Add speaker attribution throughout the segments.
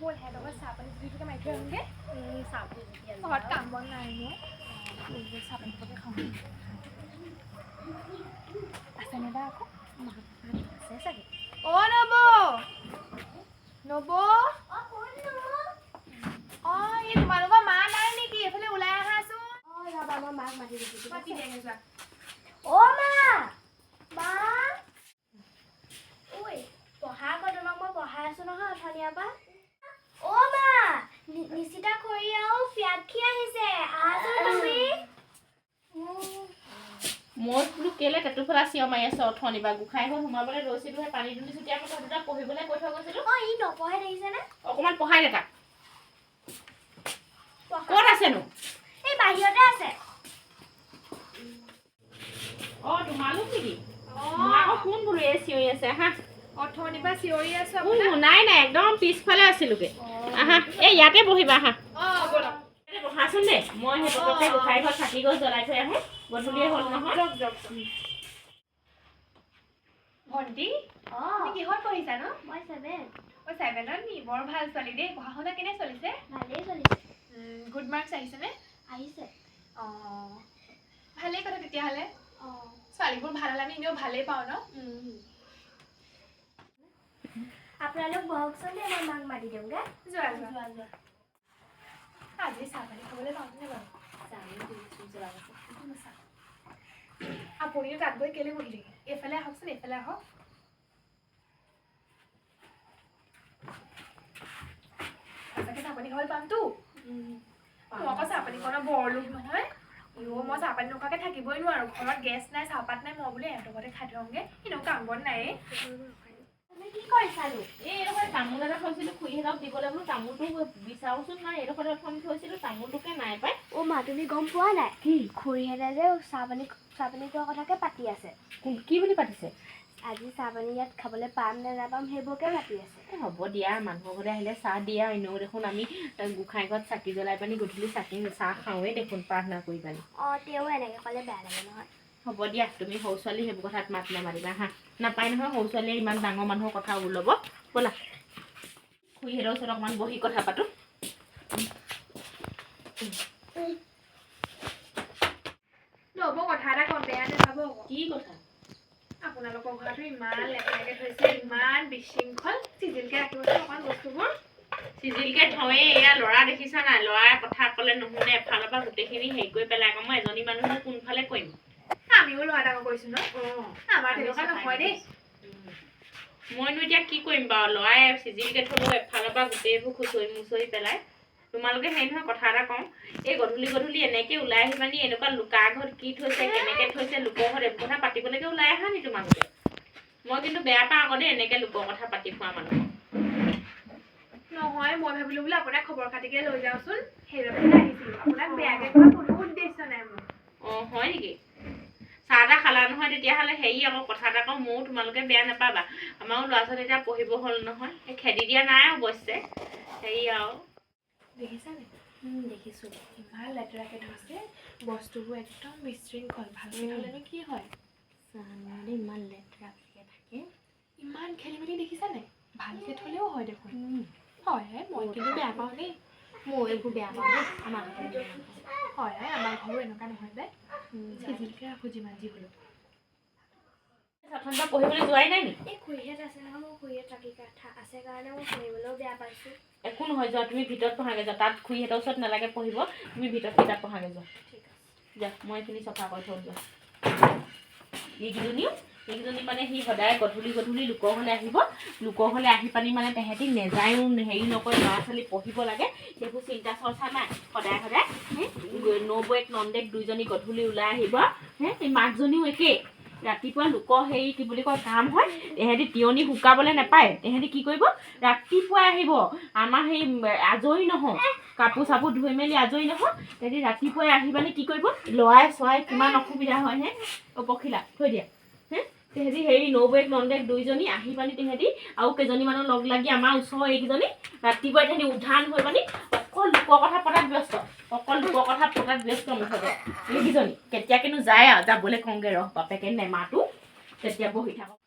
Speaker 1: ব'ল, সিহঁতৰ ঘৰত চাহ পানী জুতিকে মাৰি থৈ আহোঁগৈ। ঘৰত কাম বন নাই ন। চাহ পানী খাবকে খাওঁ। আছেনে বা আকৌ?
Speaker 2: আছে চাগে।
Speaker 1: অ' নবৌ, নবৌ। অ' এই তোমালোকৰ মা নাই নেকি? এইফালে ওলাই আহাচোন।
Speaker 2: অঁ, ৰ'বা, মই মাক মাতি দিছোঁ, ঠিক
Speaker 1: মাতি
Speaker 2: আছে?
Speaker 1: দিয়াগে যোৱা।
Speaker 2: অ' মা, মা, ঐ পঢ়া আকৌ, তোমাক মই পঢ়াই আছোঁ নহয় অথনিৰ পৰা। অ' মা, নিশিতা খুৰী আৰু প্ৰিয়াক্ষী আহিছে, আহাচোন তুমি।
Speaker 3: মই বোলো কেলে টেটুফলা চিঞৰ মাৰি আছে অথনি বা গোসাঁই ঘৰত সোমাবলৈ লৈছিলোহে, পানী দুনি ছটিয়াই আকৌ তহঁত দুটাক পঢ়িবলৈ কৈ থৈ গৈছিলো।
Speaker 2: অঁ, ই নপঢ়ে দেখিছেনে?
Speaker 3: অকণমান পঢ়াই দে তাক।
Speaker 2: পঢ়া।
Speaker 3: ক'ত আছেনো?
Speaker 2: এই বাহিৰতে আছে।
Speaker 3: অঁ, তোমালোক নেকি? মই আকৌ কোন বোলো, এই চিঞৰি আছে। আহা।
Speaker 1: অথনিৰ পৰা চিঞৰি আছো
Speaker 3: কোন
Speaker 1: আপোনাক।
Speaker 3: শুনাই নাই, একদম পিছফালে আছিলোগে। আহা, এই ইয়াতে বহিবা, আহা।
Speaker 1: অঁ, ব'লক।
Speaker 3: ইয়াতে বহাচোন দেই, মই সেই পটককে গোসাঁই ঘৰত চাকি গছ জ্বলাই থৈ আহোঁ, গধূলিয়ে হ'ল নহয়।
Speaker 1: যাওক যাওক যাওক। ভণ্টি,
Speaker 2: অঁ।
Speaker 1: তুমি কিহত পঢ়িছা নো?
Speaker 2: মই 7।
Speaker 1: অ' 7ত নি? বৰ ভাল ছোৱালী দেই। পঢ়া শুনা কেনে চলিছে?
Speaker 2: ভালেই চলিছে।
Speaker 1: গুড মাৰ্কছ আহিছেনে?
Speaker 2: আহিছে।
Speaker 1: অঁ, ভালেই কথা তেতিয়াহ'লে।
Speaker 2: অঁ।
Speaker 1: ছোৱালীবোৰ ভাল হ'লে আমি এনেও ভালেই পাওঁ ন।
Speaker 2: আপোনালোক বহকচোন দেই, মই মাক মাতি দিওঁগৈ।
Speaker 1: যোৱা যোৱা।
Speaker 2: যোৱা যোৱা।
Speaker 1: আজি চাহ পানী খাবলৈ পাওঁনে বাৰু? আপুনিও তাত গৈ কেলৈ বহি থাকে? এইফালে আহকচোন, এইফালে আহক। সঁচাকৈ চাহ পানী খাবলৈ পামতো? মই আকৌ চাহ পানী খোৱা বৰ লোভ নহয়। ইও, মই চাহপানী নোখোৱাকৈ থাকিবই নোৱাৰোঁ। ঘৰত গেছ নাই, চাহপাত নাই, মই বোলো ইহঁতৰ ঘৰতে খাই থওঁগৈ, এনেও কাম বন নায়েই।
Speaker 2: তুমি কি কৰিছানো?
Speaker 3: এই এইডোখৰত তামোল এটা থৈছিলো খুৰীহঁতক দিবলৈ বোলো, তামোলটো বিচাৰোচোন নাই। এইডোখৰতে অথনি থৈছিলো, তামোলটোকে নাই পাই।
Speaker 2: অ' মা, তুমি গম পোৱা নাই?
Speaker 3: কি?
Speaker 2: খুৰীহঁতে যে চাহ পানী খোৱা কথাকে পাতি আছে।
Speaker 3: কোন কি বুলি পাতিছে?
Speaker 2: আজি চাহ পানী ইয়াত খাবলৈ পাম নে নাপাম, সেইবোৰকে পাতি আছে।
Speaker 3: এই হ'ব দিয়া, মানুহৰ ঘৰলৈ আহিলে চাহ দিয়া। এনেও দেখোন আমি গোসাঁই ঘৰত চাকি জ্বলাই পানি গধূলি চাকি চাহ খাওঁৱেই দেখোন প্ৰাৰ্থনা কৰি পানি।
Speaker 2: অঁ, তেওঁ এনেকৈ ক'লে বেয়া লাগে নহয়।
Speaker 3: হ'ব দিয়া, তুমি সৰু ছোৱালী, সেইবোৰ কথাত মাত নামাতিবা। হা, নাপায় নহয় সৰু ছোৱালীয়ে ইমান ডাঙৰ মানুহৰ কথা ওলাব। ব'লা, খুৰীহঁতৰ ওচৰত অকণমান বহি কথা পাতোঁ।
Speaker 1: নবৌ, কথা এটা কম, বেয়া নাপাব আকৌ।
Speaker 3: কি কথা?
Speaker 1: আপোনালোকৰ ঘৰতো ইমান লেতেৰাকৈ থৈছে, ইমান বিশৃংখল। চিজিলকৈ ৰাখিবচোন অকণমান বস্তুবোৰ।
Speaker 3: চিজিলকে থওঁৱেই। এয়া ল'ৰা দেখিছা নাই? ল'ৰাই কথা ক'লে নুশুনে, এফালৰ পৰা গোটেইখিনি হেৰি কৰি পেলাই। আকৌ মই এজনী মানুহনো কোনফালে কৰিম?
Speaker 1: আমিও ল'ৰা ডাঙৰ কৰিছোঁ ন, আমাৰ তেনেকুৱা নহয় দেই।
Speaker 3: মইনো এতিয়া কি কৰিম বাৰু? ল'ৰাই চিজিলকে থ'লেও এফালৰ পৰা গোটেইবোৰ খুচৰি মুচৰি পেলাই। তোমালোকে হেৰি নহয়, কথা এটা কওঁ, এই গধূলি গধূলি এনেকে ওলাই আহিবা নি? এনেকুৱা কাৰ ঘৰত কি থৈছে, কেনেকে থৈছে, লোকৰ ঘৰত এইবোৰ কথা পাতিবলৈকে ওলাই আহা নি তোমালোকে? মই কিন্তু বেয়া পাওঁ আকৌ দেই, এনেকে লোকৰ কথা পাতি ফুৰা মানুহক।
Speaker 1: নহয়, মই ভাবিলোঁ বোলো আপোনাক খবৰ খাতিকে লৈ যাওঁচোন, সেইবাবেহে আহিছিলোঁ। আপোনাক বেয়াকৈ কোৱা কোনো উদ্দেশ্য নাই মোৰ।
Speaker 3: অঁ, হয় নেকি? চাহ তাহ খালা নহয় তেতিয়াহ'লে? হেৰি আকৌ, কথা এটা কওঁ ময়ো, তোমালোকে বেয়া নাপাবা। আমাৰো ল'ৰা ছোৱালী এতিয়া পঢ়িব হ'ল নহয়, এই খেদি দিয়া নাই অৱশ্যে, হেৰি আৰু।
Speaker 1: দেখিছানে?
Speaker 2: দেখিছোঁ।
Speaker 1: ইমান লেতেৰাকৈ থৈছে বস্তুবোৰ, একদম বিশৃংখল। ভালকৈ থ'লেনো কি হয়?
Speaker 2: জানো দেই, ইমান লেতেৰাকৈ থাকে।
Speaker 1: ইমান খেলি মেলি দেখিছানে? ভালকৈ থ'লেও হয় দেখোন। হয়, মই কিন্তু বেয়া পাওঁ দেই।
Speaker 2: ময়ো এইবোৰ বেয়া পাওঁ দেই, আমাৰ ঘৰতো।
Speaker 1: হয়, আমাৰ ঘৰো এনেকুৱা নহয় যে, চিজিলকৈ ৰাখোঁ যিমান যি হ'লেও।
Speaker 3: অথনিৰ পৰা পঢ়িবলৈ যোৱাই নাই নি?
Speaker 2: এই খুৰীহঁত আছে নহয়, মোৰ খুৰীহঁত থাকি আছে কাৰণে মই পঢ়িবলৈও বেয়া পাইছোঁ।
Speaker 3: একো নহয়, যোৱা তুমি ভিতৰত পঢ়াগৈ যোৱা। তাত খুৰীহঁতৰ ওচৰত নালাগে পঢ়িব, তুমি ভিতৰত কিতাপ পঢ়াগৈ যোৱা।
Speaker 2: ঠিক আছে।
Speaker 3: যোৱা, মই এইখিনি চফা কৰি থওঁ, যোৱা। এইকেইজনীও, এইকেইজনী মানে সি সদায় গধূলি গধূলি লোকৰ ঘৰলৈ আহিব। লোকৰ ঘৰলৈ আহি পানি মানে তেহেঁতি নেযায়ো, হেৰি নকৰে। ল'ৰা ছোৱালী পঢ়িব লাগে, সেইবোৰ চিন্তা চৰ্চা নাই। সদায় সদায় হে নবৌৱেক নন্দেক দুইজনী গধূলি ওলাই আহিব। হে, এই মাকজনীও একেই। ৰাতিপুৱা লোকৰ হেৰি কি বুলি কয়, কাম হয়, তেহেঁতি তিয়নি শুকাবলৈ নাপায়। তেহেঁতি কি কৰিব? ৰাতিপুৱাই আহিব। আমাৰ সেই আজৰি নহওঁ, কাপোৰ চাপোৰ ধুই মেলি আজৰি নহওঁ, তেহেঁতি ৰাতিপুৱাই আহি পানি কি কৰিব? ল'ৰাই চৰাই কিমান অসুবিধা হয়। হে অ পখিলা থৈ দিয়া। হে, তেহেঁতি হেৰি নবৌৱেক নন্দেক দুইজনী আহি পানি তেহেঁতি আৰু কেইজনীমানৰ লগ লাগি, আমাৰ ওচৰৰ এইকেইজনী ৰাতিপুৱাই তেহেঁতি উধান হৈ পানি অকল লোকৰ কথা পতাত ব্যস্ত, অকল লোকৰ কথা পতাত ব্যস্ত মুঠতে এইকেইজনী। কেতিয়া কিনো যায় আৰু, যাবলৈ কওঁগে ৰহ, বাপেকে নেমাতো তেতিয়া বহি থাকক।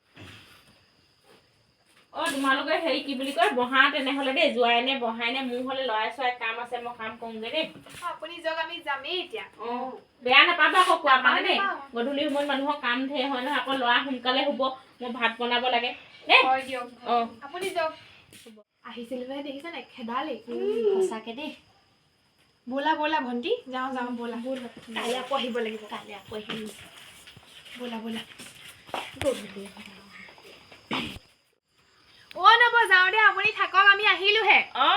Speaker 3: অ, তোমালোকে হেৰি কি বুলি কয়, বহা তেনেহ'লে দেই, যোৱাই নে বহাই নে? মোৰ হ'লে ল'ৰাই চৰাই কাম আছে, মই কাম কৰোঁগে দেই।
Speaker 1: আপুনি যাওক, আমি যামেই এতিয়া।
Speaker 3: অ, বেয়া নাপাবা আকৌ কোৱা মানে দেই।
Speaker 1: নাপাওঁ।
Speaker 3: গধূলি সময়ত মানুহৰ কাম ঢেৰ হয় নহয়, আকৌ ল'ৰা সোনকালে শুব, মই ভাত বনাব লাগে দেই।
Speaker 1: হয় দিয়ক।
Speaker 3: অ।
Speaker 1: আপুনি যাওক। আহিছিলোহে, দেখিছা নাই, খেদালেই।
Speaker 2: সঁচাকে দেই।
Speaker 1: ব'লা ব'লা ভণ্টি, যাওঁ যাওঁ ব'লা। কাইলৈ আকৌ আহিব লাগিব।
Speaker 2: কাইলৈ আকৌ আহিম।
Speaker 1: ব'লা ব'লা।
Speaker 2: গধূলি।
Speaker 1: অ নব, যাওঁ দেই, আপুনি থাকক, আমি আহিলোহে।
Speaker 3: অ।